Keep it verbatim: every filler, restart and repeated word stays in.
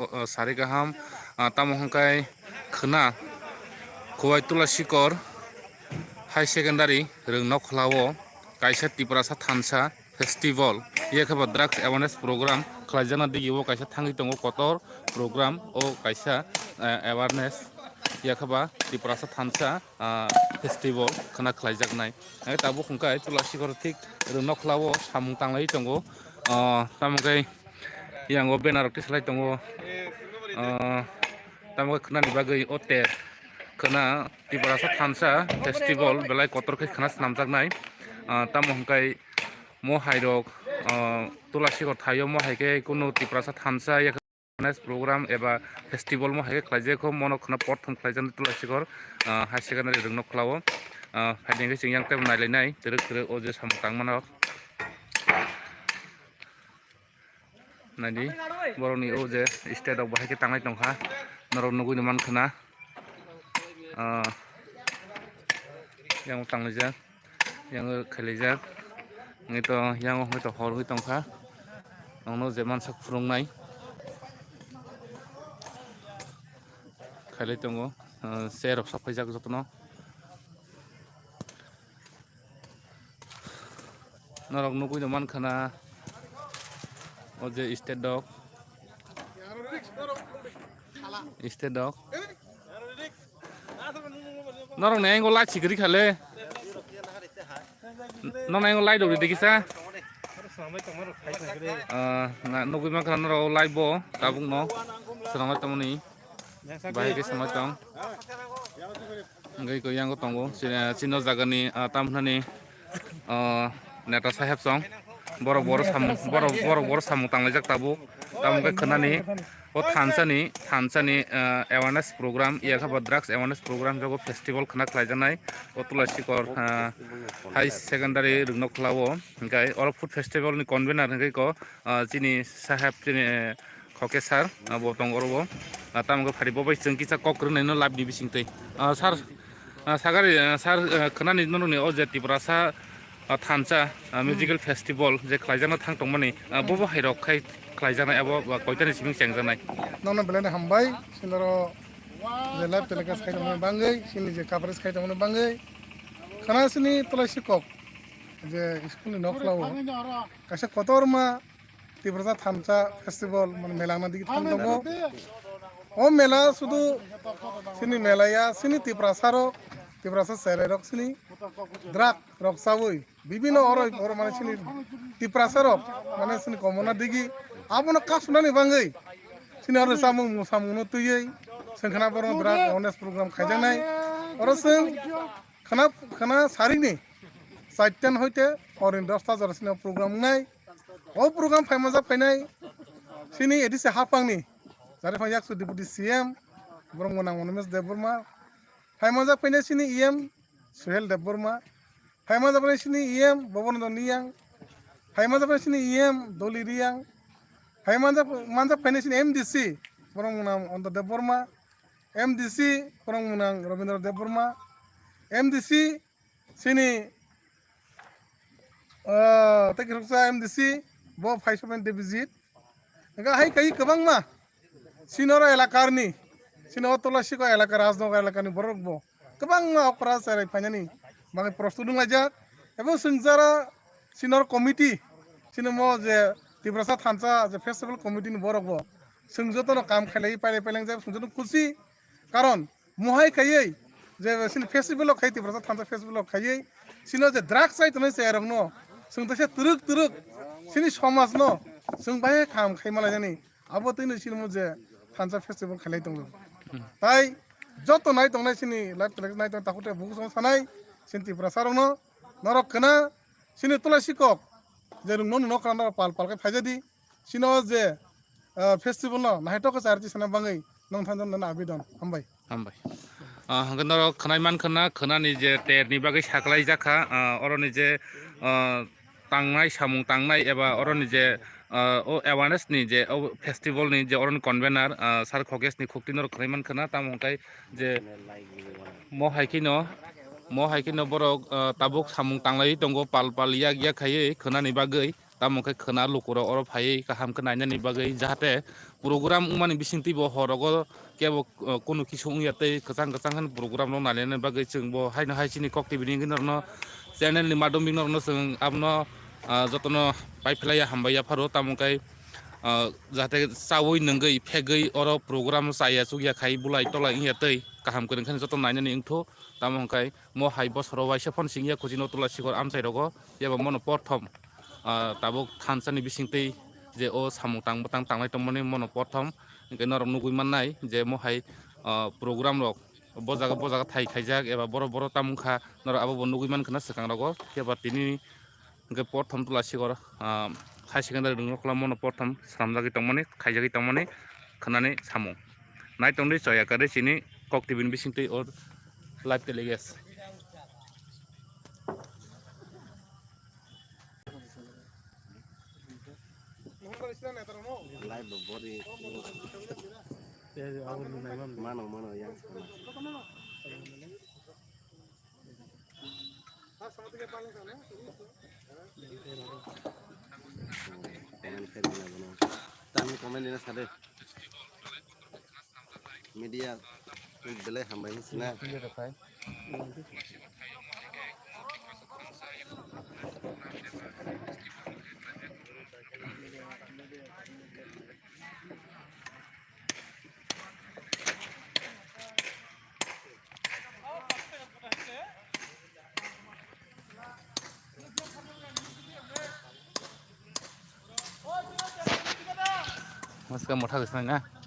O, o, sari kaham, ah, tamo hwnkhe khwna Khowai Tulasikor High Secondary Rwngnokhola o kaisa Tiprasa thansa festival, yakhe ba drugs awareness program khlaijakna digi o kaisa thangwi tongo kotor program o kaisa, eh, awareness, yakhe ba Tiprasa thansa, ah, festival khwna khlaijaknai. Ai tabuk hwnkhe Tulasikor thik Rwngnokhola o samung tanglaiwi tongo. Ah, tamo khe yango banner rok tisalai tongo. Ah, tamo khe khwnani bagwi o ter khwna Tiprasa thansa festival belai kotor khe khwna swnamjaknai. Ah, tamo hwnkhe mo hai rok, ah, Tulasikor thaio mo hai khe kunu Tiprasa thansa ya awareness program eba festival mo hai khe khlaijak kho, mono khwna prothom khlaijaknai Tulasikor, ah, High Secondary Rwngnokhola o. Ah, phaidi hwnkhe chwng yang tei nailainai twrwk twrwk o je samung tangmano. Naidi, borokni o je stage rok bahai khe tanglai tongkha, norok nugui no mankha na. Ah, yang tanglaijak, yang khailaijak, wngwi to yang hoi to hor wngwi tongkha, ang no je mansak phwrwngnai khailai tongo, ah, chair rok sok paijak jotono. Norok nugui no mankha na o je stage rok. Stage rok. Norok ni angle light sikiri khale. Norok ni angle light rok ridi kisa. Ah, na nugui mankha norok live bo tabuk no. Swnamwi tongmani. Bahai khe swmai tong. Hwnkhe koi yango tongo. Chini, chini o jagani, ah, tamhinani, ah, neta saheb song. Borok boro samung, borok, borok boro samung tanglaijak tabuk. Tamo khe khwnani o thansani, thansani, ah, awareness program, yakhe ba drugs awareness program jogo festival khwna khlaijaknai. O Tulasikor, ah, High Secondary Rwngnokhola o. Hwnkhe oro food festival ni convener hwnkhe ko, ah, chini saheb, chini, eh, Khoke sir, ah, bo tongo oro bo. Ah, tamo khe phari bo bai chwng kisa kok kwrwngnaino live ni bisingtwi. Ah, sir, ah, sagari, ah, sir, ah, khwnani norokni o je Tiprasa, ah, thansa, ah, musical festival je khlaijakna thang tongmani, ah, bo bo hai rok khai khlaijaknai abo, ah, koitani simi chengjaknai? Nono belai no hambai, sinoro je live telecast khai tongmani bangwi, sini je coverage khai tongmani bangwi. Khana sini Tulasikok je school ni nokla o kaisa kotorma Tiprasa thansa festival, mane mela wngna digi thang tongo. O mela sudu sini mela ya, sini Tiprasa rok, Tiprasa cherai rok sini drug rok chawi bibino oro oro mane sini Tiprasa rok mane sini komona digi abono kasunani bangwi sini oro samung samung no twiwi sengkhana borok drug awareness program khaijaknai. Oro seng khana khana sarini chairtan hoite orin dosta jora sini program wngnai. O program phaimajak phainai sini A D C hapangni jare phang yaksu Deputy C M borok mwnang Animesh Debbarma. Phaimajak phainai sini E M Suhel Debbarma. Phaimajak phainai sini E M Bobonando Niyang. Phaimajak phainai sini E M Doli Riyang. Phaimajak manjak phainai sini M D C borok mwnang Anto Debbarma. M D C borok mwnang Rabindra Debbarma. M D C sini, ah, tei kwrwngsa M D C bo phai sopen Debijit. Hwnkhe hai kai kwbangma sinoro elakarni, sino Tulasikok elaka, Rajnagar elakani borok bo kwbangma okra cherai phainani bagwi prostut wnglaijak. Ebo swngjara sinor committee, sini mo je Tiprasa thansa je festival committee ni borok bo chwng jotono kam khailai pailai pailai wngjak, chwng jotono khusi. Karon mohai khaiwi je sini festival o khai Tiprasa thansa festival o khaiwi sino je drugs chai tongnai chayarokno chwng teisa twrwk twrwk sini somajno chwng bai kham khai malainani abo twino sini mo je thansa festival khailai tongo. Tai joto nai tongnai sini live telecast nai tong takhuk tei bukhuk song sanai sini Tiprasa rokno norok khna sini Tulasikok je rwngno nokra norok pal pal khe phaijadi. Sino je, ah, festival no naithok khe charity sana bangwi nong thangjak nani abidon. Hambai. Hambai. Ah, hwnkhe norok khwnai mankha na, khwnani je terni bagwi saklai jakha, ah, oroni je, ah, tangnai samung tangnai eba oroni je, ah, o awareness ni je o festival ni je oroni convener, ah, Sir Khokesh ni khukti norok khwnai mankha na, tamo hwnkhe je mo hai kheno, mo hai kheno borok, ah, tabuk samung tanglaiwi tongo pal pal yak yak khaiwi khwnani bagwi. Tamo khe khwna lukurok oro phaiwi kaham khe nainani bagwi, jahate program wngmani bisingtwi bo horogo kebo, uh, kunu kisu wngya tei kwchang kwchang khe program rok nainani bagwi chwng bo haino hai chini Kok T V ni wngwi norokno channel ni madhyamik norokno chwng abono, uh, jotono paiphlaiya hambai yapharo. Tamo khe, uh, jahate chaui nungwi phegwi oro program chaya chukya khai bulai tolai wngya tei kaham kwrwng khe joto nainani wngthu. Tamo hwnkhe mo hai bosoro waisa phano singya kuchino Tulasikhor amchai rogo, eba mono porthom, ah, tabuk thansa ni bisingtwi je o samung tang bwtang tanglai tongmani mono porthom, hwnkhe norok nugui mannai je mo hai, ah, program rok bo jaga bo jaga thai khaijak eba boro boro tamo wngkha norok abo bo nugui mankha na swkang rogo, eba tini hwnkhe porthom Tulasikhor, ah, high secondary rwngthok mono porthom swnamjagwi tongmani, khaijagwi tongmani khwnani samung. Nai tongdi choya kwrwi chini Kok T V ni bisingtwi o live telecast. Live bo bori. Mano, mano, yang. Comment khe rwna bono. Tamo comment rwna sa de. Media belai hambai hinwi sina. Maska motha gwi swnai na.